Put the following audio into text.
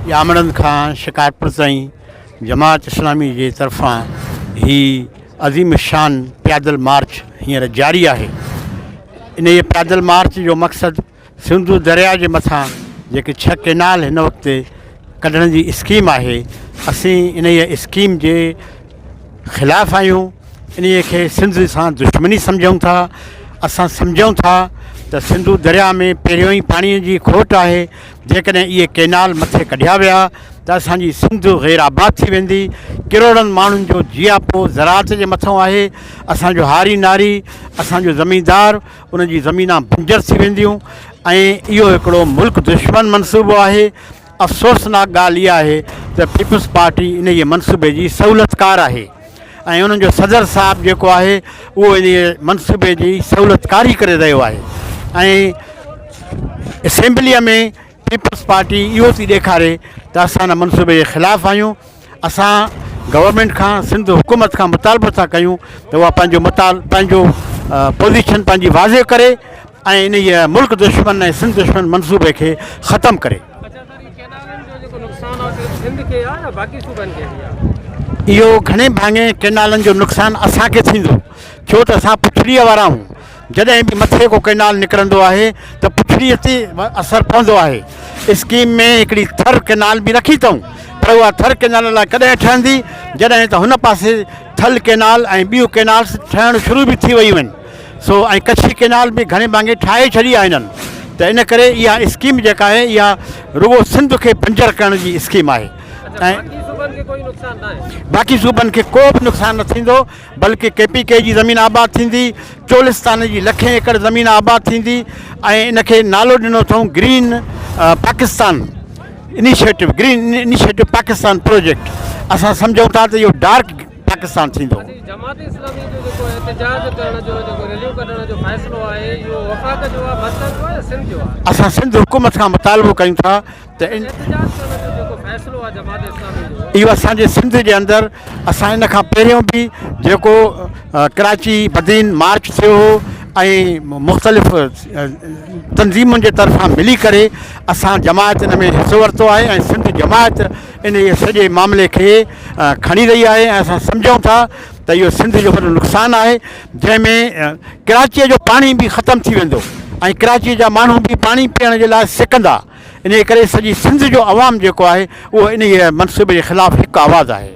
ڄامڙن کان شڪارپور تائين جماعت اسلامي جي طرفان هي عظيم الشان پيادل مارچ هينئر جاري آهي. انهيء پيادل مارچ جو مقصد سنڌو درياء جي مٿان جيڪي ڇهه ڪينال هن وقت ڪڍڻ جي اسڪيم آهي، اسين انهيء اسڪيم جي خلاف آهيون. انهيء کي سنڌ سان دشمني سمجهون ٿا. اسان سمجهون ٿا ته سنڌو درياء ۾ پهريون ئي پاڻيء جي کوٽ آهي. جيڪڏهن اهي ڪئنال مٿي ڪڍيا ويا ته اسان جي سنڌ غير آباد ٿي ويندي، ڪروڙن ماڻهن جو جياپو زراعت جي مٿان آهي، اسان جو هاري ناري، اسان جو زميندار ان جي زمينان بنجر ٿي وينديون ۽ اهو هڪڙو ملڪ دشمن منصوبو آهي، افسوسناڪ ڳالهه اها آهي ته پيپلز پارٽي انهيء منصوبي جي سهولتڪار آهي. ۽ انهن جو صدر صاحب جيڪو آهي اهو انهيء منصوبي جي سهولتڪاري ڪري رهيو آهي ۽ اسيمبليء ۾ پيپلز پارٽي اهو ٿي ڏيکاري ته اسان ان منصوبي جي خلاف آهيون اسان گورنمينٽ کان سنڌ حڪومت کان مطالبو ٿا ڪيون ته اها پنهنجو مطال پنهنجو پوزيشن پنهنجي واضح ڪري ۽ انهيء ملڪ دشمن ۽ سنڌ دشمن منصوبي کي ختم ڪري. اچا سر هي ڪينالن جو جيڪو نقصان آهي صرف سنڌ کي آهي يا باقي صوبن کي به آهي؟ اهو گهڻي ڀاڱي ڪينالن جو نقصان اسان کي ٿيندو ڇو ته اسان پڇڙيء وارا آهيون جڏهن به مٿي ڪو ڪينال نڪرندو آهي ته پڇڙيء تي اثر پوندو آهي اسڪيم ۾ هڪڙي ٿر ڪينال به رکي اٿئون پر اها ٿر ڪينال الاء ڪڏهن ٺهندي جڏهن ته هن پاسي ٿل ڪينال ۽ ٻيون ڪينالس ٺهڻ شروع به ٿي ويون آهن سو ۽ ڪڇي ڪينال به گهڻي ڀاڱي ٺاهي ڇڏي آهي هنن ته ان ڪري اها اسڪيم جيڪا آهي اها رڳو سنڌ کي بنجر ڪرڻ جي اسڪيم آهي ۽ باقي صوبن کي ڪو به نقصان نه ٿيندو بلڪه ڪي پي ڪي جي زمين آباد ٿيندي چولستان جي لکين ايڪڙ زمين آباد ٿيندي ۽ ان کي نالو ڏنو اٿئون green Pakistan initiative green initiative Pakistan project اسان سمجهون ٿا ته اهو ڊارڪ پاڪستان ٿيندو. جماعت اسلامي جو جيڪو احتجاج ڪرڻ جو جيڪو ريليون ڪڍڻ جو فيصلو آهي اهو وفاق جو آهي مرڪز جو آهي يا سنڌ جو آهي؟ اسان سنڌ حڪومت کان مطالبو ڪيون ٿا ته ان احتجاج ڪرڻ جو جيڪو فيصلو آهي جماعت اسلامي جو اهو اسان جي سنڌ جي اندر اسان ان کان پهريون به جيڪو ڪراچي بدين مارچ ٿيو هو ۽ مختلف تنظيمن جي طرفان ملي ڪري اسان جماعت ان ۾ حصو ورتو آهي ۽ سنڌ جماعت انهيء سڄي معاملي کي کڻي رهي آهي ۽ اسان سمجهون ٿا ته اهو سنڌ جو وڏو نقصان آهي جنهن ۾ ڪراچيء جو پاڻي به ختم ٿي ويندو ۽ ڪراچيء جا ماڻهو به پاڻي پيئڻ جي لاء سڪندا انهيء ڪري سڄي سنڌ جو عوام جيڪو آهي اهو انهيء منصوبي جي خلاف هڪ آواز آهي.